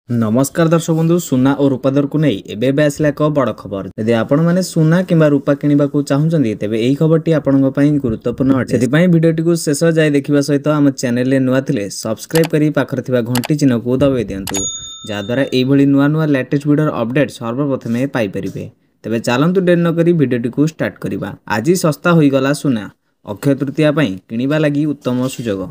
ନମସ୍କାର ଦର୍ଶକ ବନ୍ଧୁ, ସୁନା ଓ ରୂପା ଦରକୁ ନେଇ ଏବେ ଏବେ ଆସିଲା ଏକ ବଡ଼ ଖବର। ଯଦି ଆପଣମାନେ ସୁନା କିମ୍ବା ରୂପା କିଣିବାକୁ ଚାହୁଁଛନ୍ତି, ତେବେ ଏହି ଖବରଟି ଆପଣଙ୍କ ପାଇଁ ଗୁରୁତ୍ୱପୂର୍ଣ୍ଣ ଅଟେ। ସେଥିପାଇଁ ଭିଡ଼ିଓଟିକୁ ଶେଷ ଯାଏ ଦେଖିବା ସହିତ ଆମ ଚ୍ୟାନେଲରେ ନୂଆ ଥିଲେ ସବସ୍କ୍ରାଇବ୍ କରି ପାଖରେ ଥିବା ଘଣ୍ଟି ଚିହ୍ନକୁ ଦବାଇ ଦିଅନ୍ତୁ, ଯାହାଦ୍ୱାରା ଏଇଭଳି ନୂଆ ନୂଆ ଲାଟେଷ୍ଟ ଭିଡ଼ିଓର ଅପଡେଟ୍ ସର୍ବପ୍ରଥମେ ପାଇପାରିବେ। ତେବେ ଚାଲନ୍ତୁ ଡେରି ନକରି ଭିଡ଼ିଓଟିକୁ ଷ୍ଟାର୍ଟ କରିବା। ଆଜି ଶସ୍ତା ହୋଇଗଲା ସୁନା, ଅକ୍ଷୟ ତୃତୀୟା ପାଇଁ କିଣିବା ଲାଗି ଉତ୍ତମ ସୁଯୋଗ।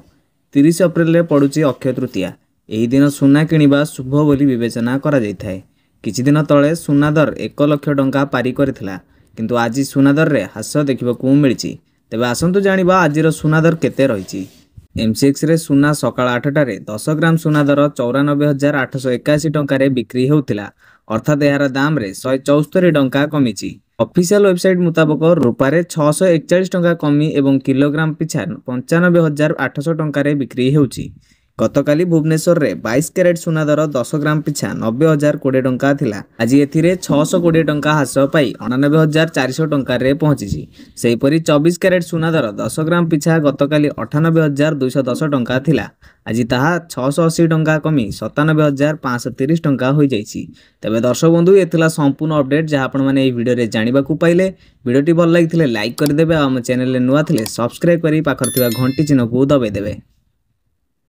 30 ଅପ୍ରିଲରେ ପଡ଼ୁଛି ଅକ୍ଷୟ ତୃତୀୟା। ଏହି ଦିନ ସୁନା କିଣିବା ଶୁଭ ବୋଲି ବିବେଚନା କରାଯାଇଥାଏ। କିଛିଦିନ ତଳେ ସୁନା ଦର 1 ଲକ୍ଷ ଟଙ୍କା ପାରି କରିଥିଲା, କିନ୍ତୁ ଆଜି ସୁନା ଦରରେ ହ୍ରାସ ଦେଖିବାକୁ ମିଳିଛି। ତେବେ ଆସନ୍ତୁ ଜାଣିବା ଆଜିର ସୁନା ଦର କେତେ ରହିଛି। ଏମ୍ସିଏକ୍ସରେ ସୁନା ସକାଳ 8ଟାରେ 10 ଗ୍ରାମ ସୁନା ଦର 94,881 ଟଙ୍କାରେ ବିକ୍ରି ହେଉଥିଲା, ଅର୍ଥାତ୍ ଏହାର ଦାମରେ 174 ଟଙ୍କା କମିଛି। ଅଫିସିଆଲ ୱେବସାଇଟ୍ ମୁତାବକ ରୂପାରେ 641 ଟଙ୍କା କମି ଏବଂ କିଲୋଗ୍ରାମ ପିଛା 95,800 ଟଙ୍କାରେ ବିକ୍ରି ହେଉଛି। ଗତକାଲି ଭୁବନେଶ୍ୱରରେ 22 କ୍ୟାରେଟ୍ ସୁନା ଦର 10 ଗ୍ରାମ ପିଛା 90,020 ଟଙ୍କା ଥିଲା। ଆଜି ଏଥିରେ 620 ଟଙ୍କା ହ୍ରାସ ପାଇ 89,400 ଟଙ୍କାରେ ପହଞ୍ଚିଛି। ସେହିପରି 24 କ୍ୟାରେଟ୍ ସୁନା ଦର 10 ଗ୍ରାମ ପିଛା ଗତକାଲି 98,210 ଟଙ୍କା ଥିଲା, ଆଜି ତାହା 680 ଟଙ୍କା କମି 97,530 ଟଙ୍କା ହୋଇଯାଇଛି। ତେବେ ଦର୍ଶକ ବନ୍ଧୁ, ଏ ଥିଲା ସମ୍ପୂର୍ଣ୍ଣ ଅପଡେଟ୍ ଯାହା ଆପଣମାନେ ଏହି ଭିଡ଼ିଓରେ ଜାଣିବାକୁ ପାଇଲେ। ଭିଡ଼ିଓଟି ଭଲ ଲାଗିଥିଲେ ଲାଇକ୍ କରିଦେବେ ଆଉ ଆମ ଚ୍ୟାନେଲରେ ନୂଆ ଥିଲେ ସବସ୍କ୍ରାଇବ୍ କରି ପାଖରେ ଥିବା ଘଣ୍ଟି ଚିହ୍ନକୁ ଦବାଇ ଦେବେ।